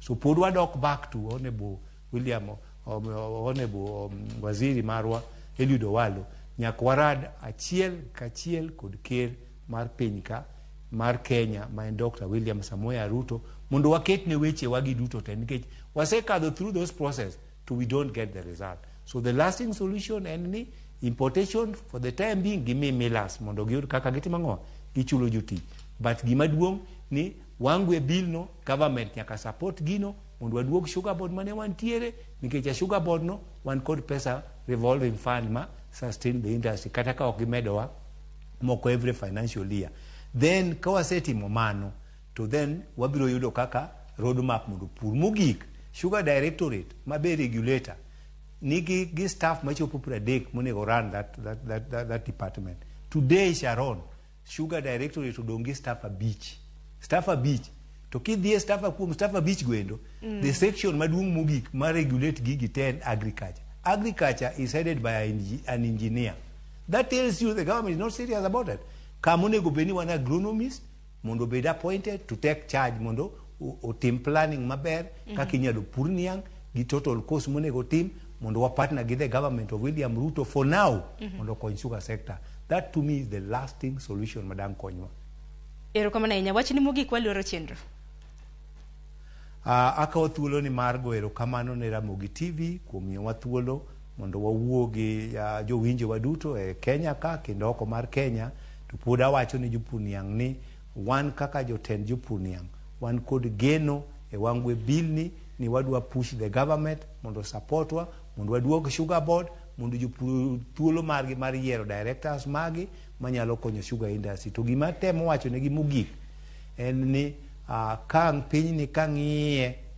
So pod wadok back to Honorable William, Honorable Waziri marwa Eliud Owalo, nyaka warad achiel kachiel kod ker mar piny ka mar Kenya ma en Dr. William Samoei Ruto, mondo waketne weche wagi duto te, nikech wasekadho through those process to we don't get the result. So the lasting solution en ni importation for the time being gimi millers mondo giyud kaka gitimo ang'o, gichulo jotich. But gima duong' ni Wangwe bill no, government nyaka support gino mondo waduog sugar board mane wantiere, nikech a sugar board no wan kod pesa revolving fund ma sustain the industry kata ka ok gimedowa moko every financial year. Then ka wasetimo mano, to then wabiro yudo kaka roadmap mondo pur. Mogik, sugar directorate ma be regulator nigi gi staff machopo 30 monego run that department. Today, Sharon, sugar directorate odong' gi staff 5, staff 5. To kidhi e staff, kuom staff 5 goendo, the section maduong' mogik ma regulate gigi te en agriculture. Agriculture is headed by an engineer. That tells you the government is not serious about it. Kama onego bed ni wan agronomist mondo obed appointed to take charge mondo otim planning maber kaka inyalo pur niang' gi total cost monego tim, mondo wa partner gi the government of William Ruto for now mondo okony sugar sector. That to me is the lasting solution madang konywa. Erokamano ahinya. Wachni mogik, waluoro chenro. Akawo thuolo ni mar go erokamano ne Ramogi TV kuom miyowa thuolo mondo wawuo gi jowinjowa duto e Kenya ka kendo oko mar Kenya. To pod awacho ni jopur niang' ni wan kaka jotend jopur niang' wan kod geno e Wangwe bill ni wadwa push the government mondo supportwa mondo waduog sugar board, mondo jopur oyud thuolo margi mar yiero directors magi manyalo konyo sugar industry. To gima temo wacho negi mogik en ni ka pinyni ka ng'iye